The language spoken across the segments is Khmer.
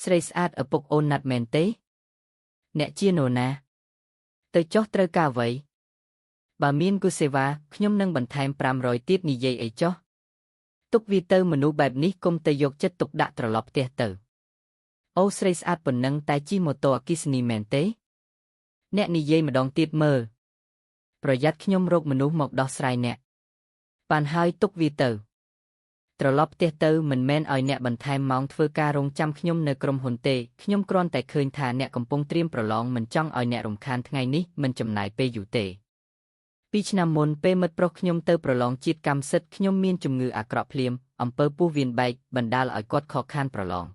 ស្រីស្អាតឪពុកអូនណាត់មែនទេអ្នកជានរណាទៅចុះត្រូវការអ្វីបើមានគុសេវ៉ាខ្ញុំនឹងបន្ថែម500ទៀតនិយាយអីចុះទុកវាទៅមនុស្សបែបនេះគុំទៅយកចិត្តទុកដាក់ត្រឡប់ផ្ទះទៅអូស្រីស្អាតប៉ុណ្ណឹងតែជិះម៉ូតូអគ្គិសនីមែនទេអ្នកនិយាយម្ដងទៀតមើលប្រយ័ត្នខ្ញុំរកមនុស្សមកដោះស្រាយអ្នកបានហើយទុកវាទៅត្រឡប់ផ្ទះទៅមិនមែនឲ្យអ្នកបន្ថែមម៉ោងធ្វើការរងចាំខ្ញុំនៅក្រុមហ៊ុនទេខ្ញុំគ្រាន់តែឃើញថាអ្នកកំពុងត្រៀមប្រឡងមិនចង់ឲ្យអ្នករំខានថ្ងៃនេះមិនចំណាយពេលយូរទេ2ឆ្នាំមុនពេលមិត្តប្រុសខ្ញុំទៅប្រឡងជាតិកម្មសិទ្ធិខ្ញុំមានជំងឺអាក្រក់ភ្លាមអំពើពោះវៀនបែកបណ្ដាលឲ្យគាត់ខកខានប្រឡង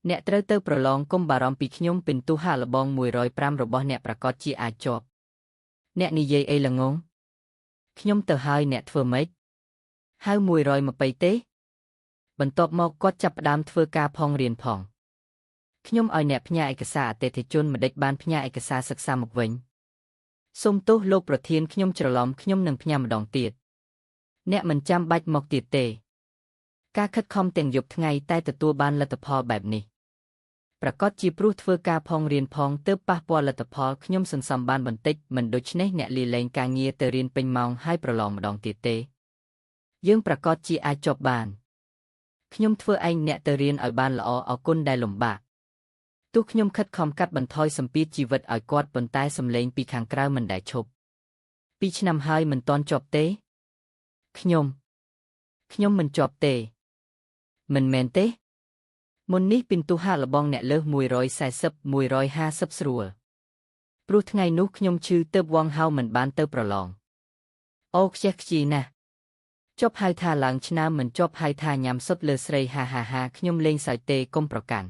អ្នកត្រូវទៅប្រឡងកុំបារម្ភពីខ្ញុំពិន្ទុហាលបង105របស់អ្នកប្រកាសជាអាចជាប់អ្នកនិយាយអីល្ងងខ្ញុំទៅហើយអ្នកធ្វើម៉េចហៅ120ទេបន្ទាប់មកគាត់ចាប់ផ្ដើមធ្វើការផងរៀនផងខ្ញុំឲ្យអ្នកផ្ញើឯកសារអតិថិជនមិនដេចបានផ្ញើឯកសារសិក្សាមកវិញសូមទោសលោកប្រធានខ្ញុំច្រឡំខ្ញុំនឹងផ្ញើម្ដងទៀតអ្នកមិនចាំបាច់មកទៀតទេការខិតខំទាំងយប់ថ្ងៃតែទទួលបានលទ្ធផលបែបនេះប្រកាសជាព្រោះធ្វើការផងរៀនផងទើបប៉ះពាល់លទ្ធផលខ្ញុំសន្សំបានបន្តិចមិនដូច្នេះអ្នកលាលែងការងារទៅរៀនពេញម៉ោងហើយប្រឡងម្ដងទៀតទេយើងប្រកាសជាអាចជាប់បានខ្ញុំធ្វើឯងអ្នកទៅរៀនឲ្យបានល្អអរគុណដែលលំបាកទោះខ្ញុំខិតខំកាត់បន្ថយសម្ពាធជីវិតឲ្យគាត់ប៉ុន្តែសំឡេងពីខាងក្រៅមិនដែលឈប់2ឆ្នាំហើយមិនទាន់ជាប់ទេខ្ញុំមិនជាប់ទេមិនមែនទេមុននេះពិន្ទុហាលបងអ្នកលើស140 150ស្រួលព្រោះថ្ងៃនោះខ្ញុំឈឺទើបវងហៅមិនបានទៅប្រឡងអូខ្ជះខ្ជាយណាស់ជាប់ហៅថាឡើងឆ្នាំមិនជាប់ហៅថាញ៉ាំសុទ្ធលើស្រីហាហាហាខ្ញុំលេងសើចទេកុំប្រកាន់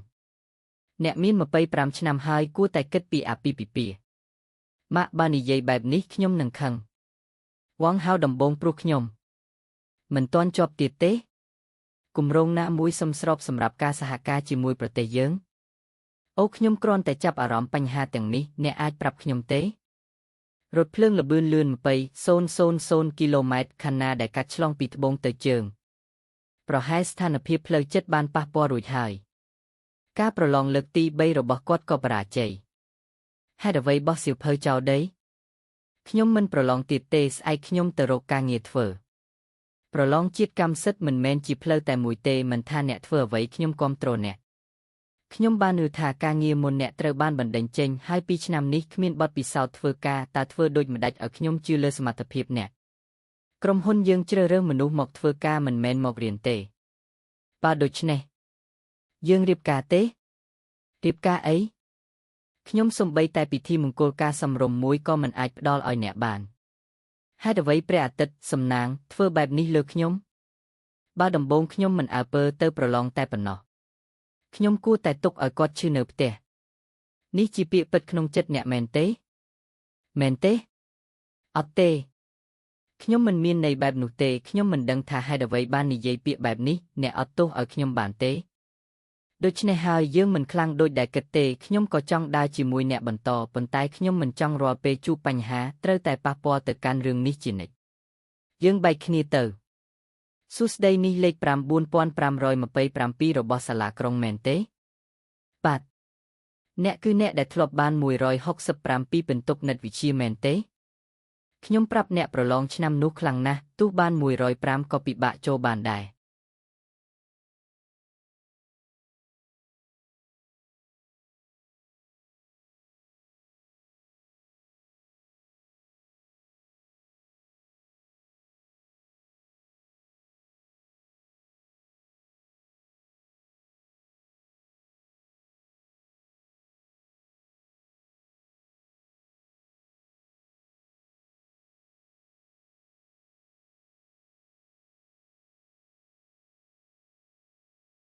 អ្នកមាន25ឆ្នាំហើយគួរតែគិតពីអាពាហ៍ពិពាហ៍ម៉ាក់បើនិយាយបែបនេះខ្ញុំនឹងខឹងវងហៅដំបងព្រោះខ្ញុំមិនទាន់ជាប់ទៀតទេគម្រោងណាមួយសមស្របសម្រាប់ការសហការជាមួយប្រទេសយើងអូខ្ញុំគ្រាន់តែចាប់អារម្មណ៍បញ្ហាទាំងនេះអ្នកអាចប្រាប់ខ្ញុំទេរថភ្លើងល្បឿនលឿន20,000គីឡូម៉ែត្រខណៈដែលកាត់ឆ្លងពីត្បូងទៅជើងប្រហែលស្ថានភាពផ្លូវចិត្តបានប៉ះពាល់រួចហើយការប្រឡងលើកទី3របស់គាត់ក៏បរាជ័យហេតុអ្វីបោះសៀវភៅចោលដីខ្ញុំមិនប្រឡងទៀតទេស្អែកខ្ញុំទៅរកការងារធ្វើប្រឡងជាតិកម្មសិទ្ធិមិនមែនជាផ្លូវតែមួយទេមិនថាអ្នកធ្វើអ្វីខ្ញុំគាំទ្រអ្នកខ្ញុំបានឮថាការងារមុនអ្នកត្រូវបានបណ្តេញចេញហើយ2ឆ្នាំនេះគ្មានបទពិសោធន៍ធ្វើការតើធ្វើដូចម្តេចឲ្យខ្ញុំជឿលើសមត្ថភាពអ្នកក្រុមហ៊ុនយើងជ្រើសរើសមនុស្សមកធ្វើការមិនមែនមករៀនទេបើដូច្នេះយើងរៀបការទេរៀបការអីខ្ញុំសំបីតែពិធីមង្គលការសំរុំមួយក៏មិនអាចផ្ដល់ឲ្យអ្នកបានហេតុអ្វីព្រះអាទិត្យសំណាងធ្វើបែបនេះលើខ្ញុំបើដំបូងខ្ញុំមិនអើពើទៅប្រឡងតែប៉ុណ្ណោះខ្ញុំគួរតែទុកឲ្យគាត់ឈឺនៅផ្ទះនេះជាពាក្យពិតក្នុងចិត្តអ្នកមែនទេមែនទេអត់ទេខ្ញុំមិនមានន័យបែបនោះទេខ្ញុំមិនដឹងថាហេតុអ្វីបាននិយាយពាក្យបែបនេះអ្នកអត់ទោសឲ្យខ្ញុំបានទេដូច្នេះហើយយើងមិនខ្លាំងដូចដែលគិតទេខ្ញុំក៏ចង់ដើរជាមួយអ្នកបន្តប៉ុន្តែខ្ញុំមិនចង់រាល់ពេលជួបបញ្ហាត្រូវតែប៉ះពាល់ទៅកាន់រឿងនេះជានិច្ចយើងបែកគ្នាទៅសួស្តីនេះលេខ9527របស់សាលាក្រុងមែនទេបាទអ្នកគឺអ្នកដែលធ្លាប់បាន167ពិន្ទុគណិតវិទ្យាមែនទេខ្ញុំប្រាប់អ្នកប្រឡងឆ្នាំនោះខ្លាំងណាស់ទោះបាន105ក៏ពិបាកចូលបានដែរ